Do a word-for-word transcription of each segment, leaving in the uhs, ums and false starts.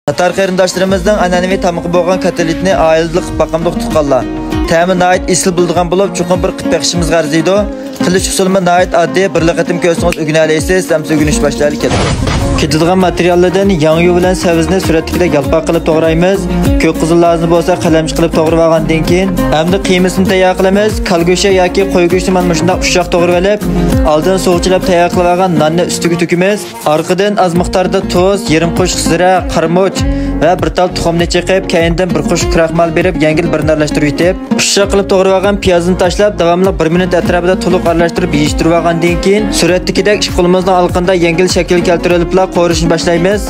تاتار قېرىنداشلىرىمىزنىڭ ئەنئەنىۋى تامىقى بولغان كوتلېتنى ئائىلىدىلا قىلىپ باقامدۇق تۇغقانلار. تەمى ناھايىتى ئېسىل بولىدىغان بولۇپ، چوقۇم بىر قىلىپ بېقىشىمىزغا ئەرزىيدۇ. قىلىش ئۇسۇلىمۇ ناھايىتى ئاددىي، بىرلا قېتىم كۆرسىڭىز ئۆگىنەلەيسىز، ئەمسە ئۆگىنىش باشلايلى كېلىڭ. كېتىدىغان ماتېرىياللىرىدىن ياڭيۇ بىلەن سەۋزىنى سۈرەتتىكىدەك يالپاق قىلىپ توغرايمىز. كۆك قىزىل لازىنى بولسا قەلەمچە قىلىپ توغرىۋالغاندىن كېيىن، ئەمدى قىيمىسىنى تەييار قىلىمىز. كالا گۆشى ياكى قوي گۆشىنى مانە مۇشۇنداق ئۇششاق توغرىۋېلىپ، ئالدىن سۇغا چىلاپ تەييار قىلىۋالغان ناننى ئۈستىگە تۆكىمىز. ئارقىدىن ئاز مىقداردا تۇز، يېرىم قوشۇق زىرە، قارىمۇچ ۋە بىر تال تۇخۇمنى چېقىپ، كەينىدىن بىر قوشۇق كراخمال بېرىپ، يەڭگىل بىرنى ئارىلاشتۇرۇۋېتىپ، ئۇششاق قىلىپ توغرىۋالغان پىيازنى تاشلاپ، داۋاملىق بىر مىنۇت ئەتراپىدا تولۇق ئارىلاشتۇرۇپ يېيىشتۈرۈۋالغاندىن كېيىن، سۈرەتتىكىدەك ئىككى قولىمىزنىڭ ئالىقىنىدا يەڭگىل شەكىل كەلتۈرۈۋېلىپلا قورۇشنى باشلايمىز.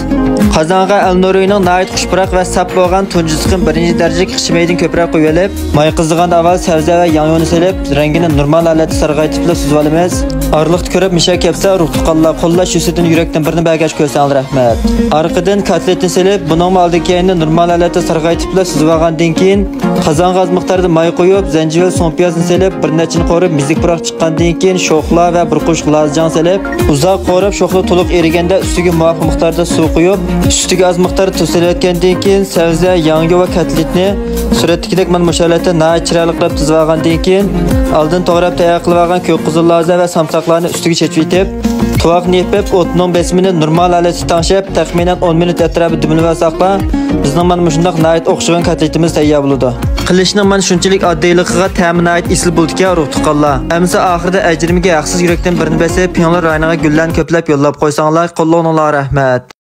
قازانغا ئەلنۇرىنىڭ ناھايىتى خۇشپۇراق ۋە ساپ بولغان تۇنجى سىقىم بىرىنچى دەرىجىلىك خىشمەيدىن كۆپرەك قۇيۇۋېلىپ، ماي قىزىغان ئاۋۋال سەۋزە ۋە ياڭيۇنى سېلىپ، رەڭگىنى نورمال ھالەتتە سارغايتىپلا سۈزۈۋالىمىز. ئارىلىقتا كۆرۈپ مىشە كەپسە، ئۇرۇق تۇغقانلار، قوللاش يۈزىسىدىن يۈرەكتىن بىرنى بەرگەچ كۆرسەڭلار رەھمەت. ئارقىدىن كاتلېتنى سېلىپ، بۇنىڭمۇ ئالدى كەينىنى نورمال ھالەتتە سارغايتىپلا سۈزۈۋالغاندىن كېيىن، قازانغا ئاز مىقداردا ماي قۇيۇپ، زەنجىۋىل، سۇڭپىيازنى سېلىپ، بىر نەچچىنى قورۇپ، مىزىك پۇراق چىققاندىن كېيىن، شوخلا ۋە بىر قوشۇق لازىجاڭ سېلىپ، ئۇزاق قورۇپ، شوخلا تولۇق ئېرىگەندە ئۈستىگە مۇۋاپىق مىقداردا سۇ قۇيۇپ، ئۈستىگە ئاز مىقداردا تۇز سېلىۋەتكەندىن كېيىن، سەۋزە، ياڭيۇ ۋە كاتلېتنى سۈرەتتىكىدەك مانا مۇشۇ ھالەتتە ناھايىتى چىرايلىق قىلىپ تىزىۋالغاندىن كېيىن، ئالدىن توغراپ تەييار قىلىۋالغان كۆك قىزىل لازا ۋە سامساقلارنى ئۈستىگە چېچىۋېتىپ، تۇۋاقنى يېپىپ، ئوتنىڭ بېسىمىنى نورمال ھالەتتە تەڭشەپ، تەخمىنەن ئون مىنۇت ئەتراپىدا دۈملىۋالساقلا، بىزنىڭ مانا مۇشۇنداق ناھايىتى ئوخشىغان كاتلېتىمىز تەييار بولىدۇ. قىلىشنىڭ مانا شۇنچىلىك ئاددىيلىقىغا تەمى ناھايىتى ئېسىل بولىدىكەن، ئۇرۇق تۇغقانلار. ئەمىسە ئاخىرىدا ئەجرىمگە ھەقسىز يۈرەكتىن بىرنى بېسىپ، پىڭلار رايونىغا گۈللەرنى كۆپلەپ يوللاپ قويساڭلار، قوللىغىنىڭلارغا رەھمەت.